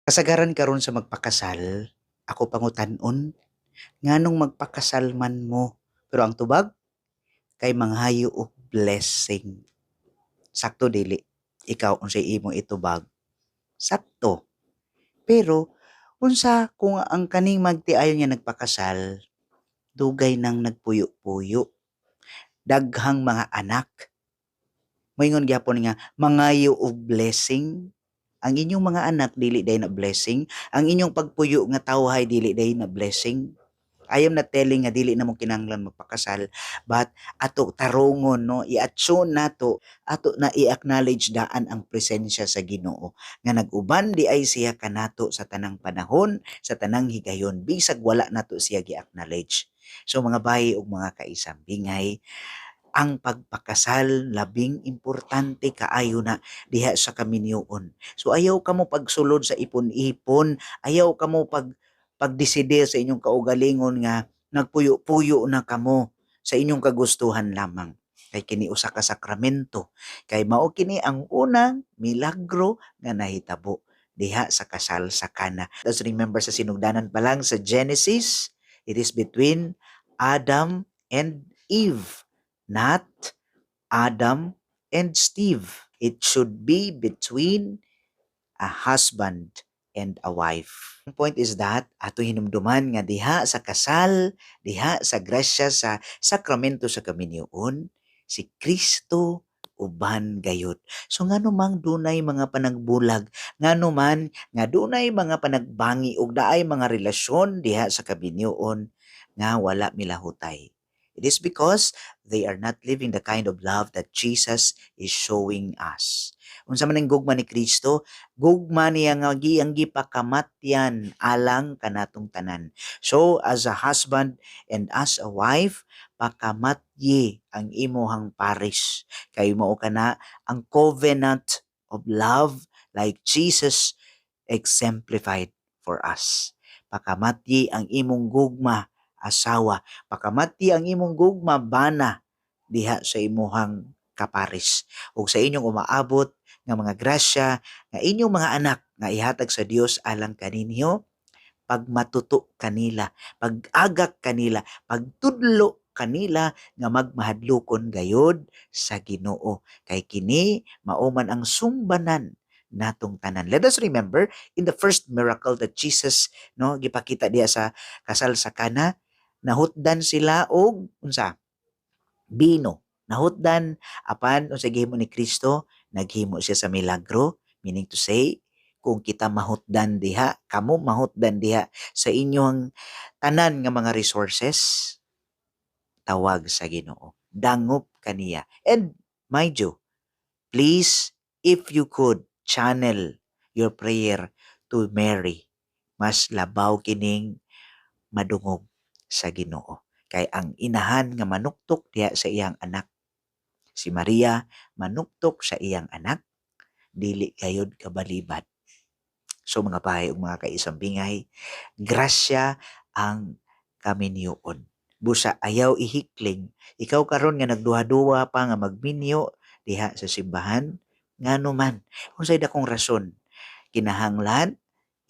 Kasagaran karon sa magpakasal, ako pangutan-on, nganong magpakasal man mo? Pero ang tubag kay manghayo og blessing. Sakto dili? Ikaw, unsay imong itubag? Sakto. Pero unsa kung ang kaning magtiayon nga nagpakasal dugay nang nagpuyo-puyo, daghang mga anak? Moingon gyapon nga mangayo og blessing. Ang inyong mga anak dili diay na blessing? Ang inyong pagpuyo nga tawhay dili diay na blessing? I am not telling nga dili na mo kinahanglan magpakasal, but ato tarongon, no, i-attune nato, ato na i-acknowledge daan ang presensya sa Ginoo nga nag-uban diay siya kanato sa tanang panahon, sa tanang higayon, bisag wala nato siya gi-acknowledge. So mga bayi ug mga kaisambingay, ang pagpakasal labing importante kaayo na diha sa kaminyoon. So ayaw kamo pagsulod sa ipon-ipon, ayaw kamo pagdesidir sa inyong kaugalingon nga nagpuyo-puyo na kamo sa inyong kagustuhan lamang. Kay kini usa ka sakramento. Kay mao kini ang unang milagro nga nahitabo diha sa kasal sa Kana. Let's remember, sa sinugdanan pa lang sa Genesis, it is between Adam and Eve, not Adam and Steve. It should be between a husband and a wife. Ang point is that ato hinumduman nga diha sa kasal, diha sa grasya sa sakramento sa kaminyoon, si Kristo uban gayud. So ngano mang dunay mga panagbulag, ngano man nga dunay mga panagbangi ug naay mga relasyon diha sa kaminyoon nga wala milahutay? It is because they are not living the kind of love that Jesus is showing us. Unsa man ang gugma ni Kristo? Gugma niya nga iyang gipakamatyan alang kanatong tanan. So as a husband and as a wife, pakamatyi ang imuhang pares. Kay mao kana ang covenant of love like Jesus exemplified for us. Pakamatyi ang imong gugma, asawa. Pakamatyi ang imong gugma, bana, diha sa imuhang kapares. Ug sa inyong umaabot nga mga grasya nga inyong mga anak nga ihatag sa Dios alang kaninyo, pagmatuto kanila, pag-agak kanila, pagtudlo kanila nga magmahadlokon gayod sa Ginoo. Kay kini mao man ang sumbanan natong tanan. Let us remember in the first miracle that Jesus, no, gipakita diha sa kasal sa Kana, nahutdan sila og unsa? Bino. Nahutdan, apan unsa gihimo ni Kristo? Naghimo siya sa milagro, meaning to say, kung kita mahutdan diha, kamo mahutdan diha sa inyong tanan nga mga resources, tawag sa Ginoo. Dangop kaniya. And mind you, please, if you could channel your prayer to Mary, mas labaw kining madungog sa Ginoo. Kay ang inahan nga manuktok diha sa iyang anak, si Maria manuktok sa iyang anak, dili gayod kabalibad. So mga bahay ug mga kaisambingay, grasya ang kaminyoon. Busa ayaw ihikling. Ikaw karon nga nagduha-duha pa nga magminyo diha sa simbahan, ngano man? Unsay dakong rason? Kinahanglan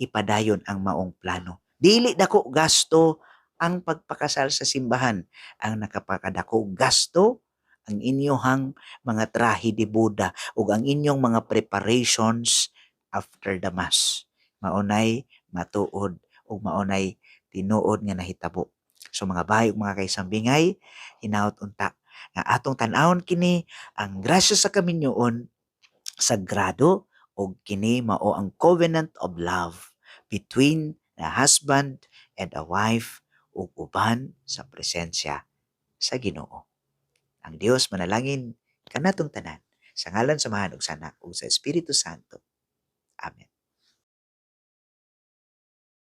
ipadayon ang maong plano. Dili dako gasto ang pagpakasal sa simbahan. Ang nakapakadako gasto ang inyong mga trahe de boda ug ang inyong mga preparations after the Mass. Maunay matuod ug maunay tinuod nga nahitabo. So mga bahay ug mga kaisambingay, hinaot unta nga atong tan-awon kini ang grasya sa kaminyoon sagrado ug kini mao ang covenant of love between a husband and a wife ug uban sa presensya sa Ginoo. Ang Dios manalangin kanatong tanan sa ngalan sa Amahan ug sa Anak ug sa Espiritu Santo. Amen.